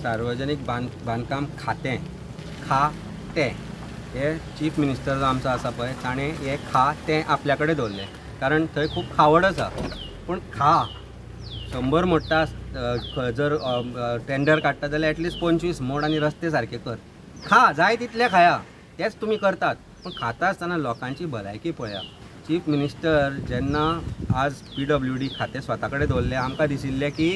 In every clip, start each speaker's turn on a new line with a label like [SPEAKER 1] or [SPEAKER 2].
[SPEAKER 1] सार्वजनिक बांदकाम खातें खातें हे चीफ मिनिस्टर जो आमचो आसा पळय ताणें हें खातें आपल्या कडेन दवरलें, कारण थंय खूब खावड आसा. पूण खा 100 मोडटा जर टेंडर काडटा जाल्यार एटलिस्ट 25 मोड आनी रस्ते सारके कर. खा जाय तितले खाया, तेच तुमी करतात, पूण खाता आसतना लोकांची भलायकी पळया. चीफ मिनिस्टर जेन्ना आज PWD खातें स्वता कडेन दवरलें, आमकां दिशिल्लें की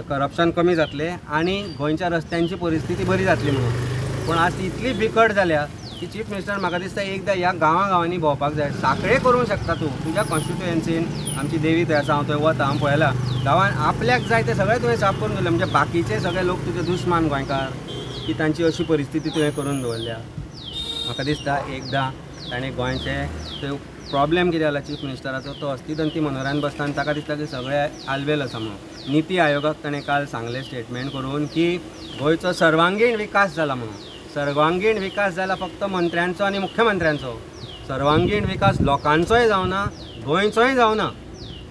[SPEAKER 1] करप्शन कमी जातलें आनी गोंयच्या रस्त्यांची परिस्थिती बरी जातली म्हणून, पूण आज ती इतली बिकट जाल्या की चीफ मिनिस्टर म्हाका दिसता एकदां ह्या गांवां गांवांनी भोंवपाक जाय. साखळे करूंक शकता तूं तुज्या कॉन्स्टिट्युएन्सीन, आमची देवी थंय आसा, हांव थंय वता, हांव पळयलां गांवान आपल्याक जाय तें सगळें तुवें साफ करून दवरलें. म्हणजे बाकीचे सगळे लोक तुजे दुस्मान गोंयकार की तांची अशी परिस्थिती तुवें करून दवरल्या. म्हाका दिसता एकदां ताणें गोंयचे ते प्रॉब्लेम कितें जाला चीफ मिनिस्टराचो, तो अस्तिदंती मनोऱ्यान बसता आनी ताका दिसता की सगळें आलबेल आसा म्हणून. निती आयोगाक ताणें काल सांगलें स्टेटमेंट करून की गोंयचो सर्वांगीण विकास जाला म्हणून. सर्वांगीण विकास जाला फक्त मंत्र्यांचो आनी मुख्यमंत्र्यांचो, सर्वांगीण विकास लोकांचोय जावना, गोंयचोय जावना.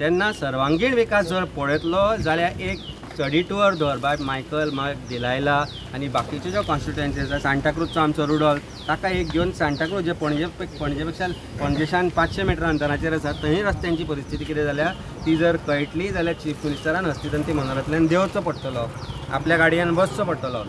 [SPEAKER 1] तेन्ना सर्वांगीण विकास जर पळयतलो जाल्यार एक स्टडी टूर दवर बाय मायकल डिलायला आनी बाकीच्यो ज्यो कॉन्स्टिट्युएन्सी आसा, सांताक्रूजचो आमचो रुडॉल्फ, ताका एक घेवन सांताक्रूज जे पणजे पेक्षा पणजेच्यान 500 मिटर अंतराचेर आसा थंय रस्त्यांची परिस्थिती कितें जाल्या ती जर कळटली जाल्यार चीफ मिनिस्टरान हस्तिदंती मनोऱ्यांतल्यान देंवचो पडटलो, आपल्या गाडयेन बसचो पडटलो,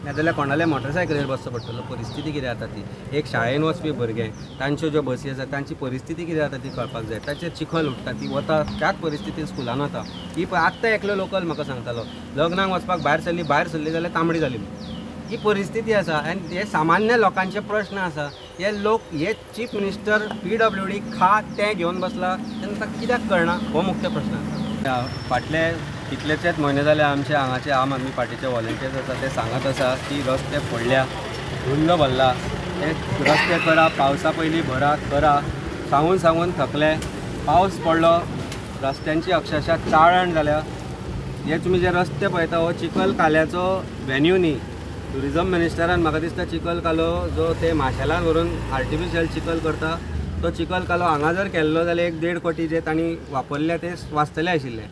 [SPEAKER 1] नाजाल्यार कोणाल्या मोटरसायकलीर बसचो पडटलो. परिस्थिती कितें जाता ती, एक शाळेन वचपी भुरगे तांच्यो ज्यो बसी आसा तांची परिस्थिती कितें जाता ती कळपाक जाय. ताचेर चिखल उठ्ठा, ती वता त्याच परिस्थितीन स्कुलान वता. ही पळय आत्तां एकलो लोकल म्हाका सांगतालो लग्नाक वचपाक भायर सरली, भायर सरली जाल्यार तांबडी जाली. ही परिस्थिती आसा आनी हे सामान्य लोकांचे प्रश्न आसा. हे लोक हे चीफ मिनिस्टर PWD खातें घेवन बसला तेन्ना ताका कित्याक कळना हो मुख्य प्रश्न आसा. फाटले कितलेशेच म्हयने जाले आमचे हांगाचे आम आदमी पार्टीचे वॉलंटियर्स आसा ते सांगत आसा की रस्ते फोडल्या, धुल्ल भरला, ते रस्ते करा, पावसा पयलीं भरा करा, सांगून सांगून थकले. पावस पडलो, रस्त्यांची अक्षरशः चाळण जाल्या. हे तुमी जे रस्ते पळयता हो चिखल काल्याचो वेन्यू न्ही. ट्युरिजम मिनिस्टरान म्हाका दिसता चिखल कालो जो ते माशेलान व्हरून आर्टिफिशियल चिखल करता तो चिखल कालो हांगा जर केल्लो जाल्यार 1.5 कोटी जे तांणी वापरले ते वाचतले आशिल्ले.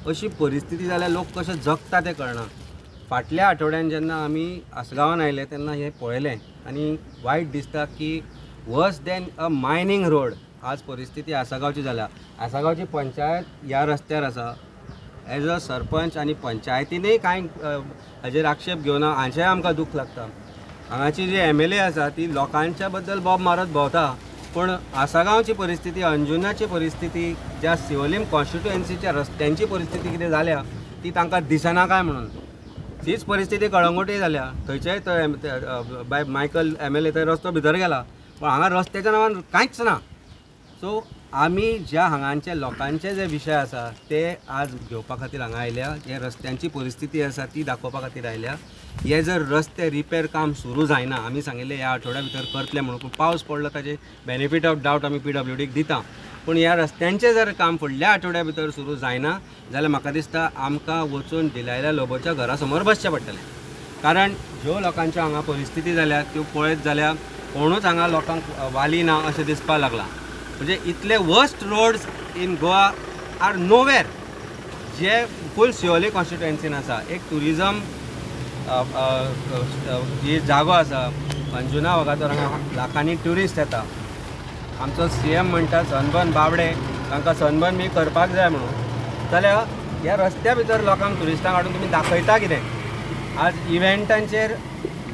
[SPEAKER 1] अशी परिस्थिती जाल्यार लोक कशे जगता तें कळना. फाटल्या आठवड्यान जेन्ना आमी आसगांवान आयले तेन्ना हें पळयलें आनी वायट दिसता की worse than a mining road आज परिस्थिती आसगांवची जाल्या. आसगांवची पंचायत ह्या रस्त्यार आसा. एज अ सरपंच आनी पंचायतीनय कांय हाजेर आक्षेप घेवना हाचेंय आमकां दूख लागता. हांगाची जी MLA आसा ती लोकांच्या बद्दल बोब मारत भोंवता, पूण आसगांवची परिस्थिती, अंजुनाची परिस्थिती, ज्या सिवोलीम कॉन्स्टिट्युएन्सीच्या रस्त्यांची परिस्थिती कितें जाल्या ती तांकां दिसना काय म्हणून. तीच परिस्थिती कळंगूटय जाल्या, थंयचेय थंय बाय मायकल MLA थंय रस्तो भितर गेला, पूण हांगा रस्त्याच्या नांवान कांयच ना. सो आमी ज्या हांगांचे लोकांचे जे विशय आसा ते आज घेवपा खातीर हांगा आयल्या. हे रस्त्यांची परिस्थिती आसा ती दाखोवपा खातीर आयल्या. हे जर रस्ते रिपेर काम सुरू जायना, आमी सांगिल्लें ह्या आठवड्या भितर करतले म्हणून, पूण पावस पडलो ताजे बेनिफीट ऑफ डावट आमी PWDक दिता, पूण ह्या रस्त्यांचें जर काम फुडल्या आठवड्या भितर सुरू जायना जाल्यार म्हाका दिसता आमकां वचून डिलायला लोबोच्या घरा समोर बसचें पडटलें. कारण ज्यो लोकांच्यो हांगा परिस्थिती जाल्या त्यो पळयत जाल्यार कोणूच हांगा लोकांक वाली ना अशें दिसपाक लागलां. म्हणजे इतले worst roads in Goa are nowhere जे फूल सिओली कॉन्स्टिट्युएन्सीन आसा. एक ट्युरिजम ही जागो आसा अंजुना वगातोर, हांगा लाखांनी ट्युरिस्ट येता. आमचो CM म्हणटा सनबर्न बाबडे, तांकां सनबर्न बी करपाक जाय म्हणून, जाल्यार ह्या रस्त्या भितर लोकांक ट्युरिस्टांक हाडून तुमी दाखयता कितें? आज इव्हेंटांचेर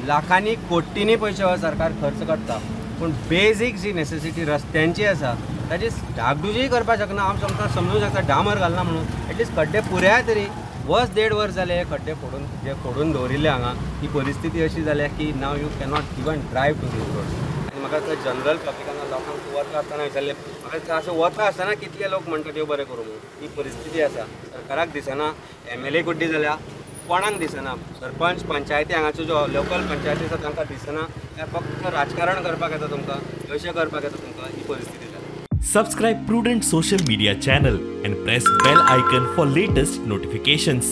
[SPEAKER 1] लाखांनी कोटींनी पयशे हो सरकार खर्च करता, पूण बेजीक जी नेसेसिटी रस्त्यांची आसा ताची डागडुजीय करपाक शकना. हांव तुमकां समजूंक शकता डांबर घालना म्हणून, एटलिस्ट खड्डे पुराय तरी. वर्स 1.5 वर्स जाले हे खड्डे फोडून जे फोडून दवरिल्ले हांगा. ही परिस्थिती अशी जाल्या की now you cannot even drive to these roads. आनी म्हाका दिसता जनरल पब्लिकान लोकांक वता आसतना विचारलें, म्हाका दिसता अशें वता आसतना कितले लोक म्हणटा देव बरें करूं म्हणून. ही परिस्थिती आसा, सरकाराक दिसना, MLA कुड्डी जाल्या, कोणाक दिसना, सरपंच पंचायती हांगाच्यो ज्यो लोकल पंचायती आसा तांकां दिसना. फक्त राजकारण करपाक येता तुमकां, अशें करपाक येता तुमकां, ही परिस्थिती जाल्या.
[SPEAKER 2] Subscribe Prudent Social Media channel and press bell icon for latest notifications.